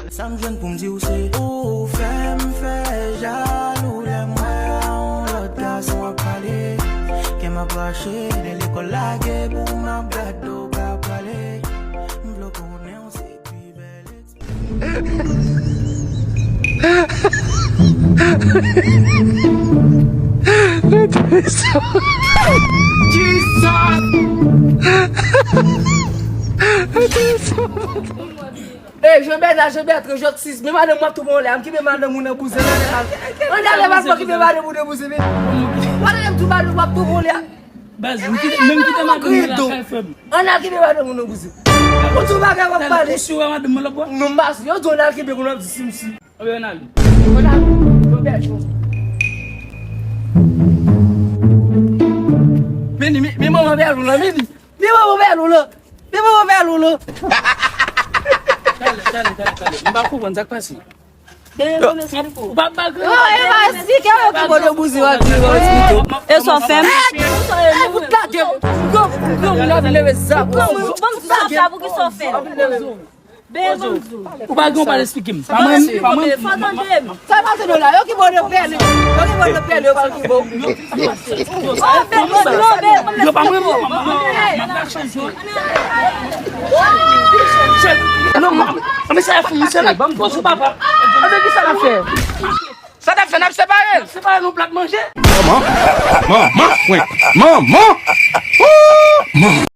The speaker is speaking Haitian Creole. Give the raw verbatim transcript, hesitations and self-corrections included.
Sa m jwenn pou m di w se ou fè m fè jalou lè m wè yon lòt gason ap pale. Kè m ap rache, lè lekòl lage pou m ap gade w ka prale. M vle w konnen w se pi bèl. Ey, Jean Bernard, Jean Bertrand, Jacques six, men madanm w ap tou pran lè a, m kite madanm ou nan bouzen, ann ale, ann ale, ann ale, ann ale, m ap tou pran lè a. Baz, m kite, men m kite madanm mwen lakay, frè m. Ann al kenbe madanm ou nan bouzen. Ou di w bagay w ap pale. Ou si w wè madanm mwen lòt bò? Non, m pa si. Yo di w ann al kenbe kounye w ap di si m si. Anben, ann ale. Ann ale. Yo bèl tou. Men, men, men manman bèl ou lan, men. Men manman bèl ou lan. Men manman bèl ou lan. Tale, tale, tale, tale. M pa konprann sa k pase. Ou pa, ou pa gen. Oh, e pa esplike yo ki bò de bouzen w ap di yo esplike. E sa w fè m? Ey, fout lage m. Gran, gran moun ap leve zam. Ban m di sa pou ki sa w fè m. Ou pa gen, ou pa esplike m. Pa mwen, pa mwen. Fò tande m. Sa pase nou la, yo ki bò de pèl, yo ki bò de pèl, yo pral ki bò. Yo pa mwen. Non, non, men sa fini, se la, ban m poze papa. Anben, ki sa n ap fè? Sa n ap fè, n ap separe l. Separe nou plat manje. Manman, manman, mwen, manman. Ooh, manman.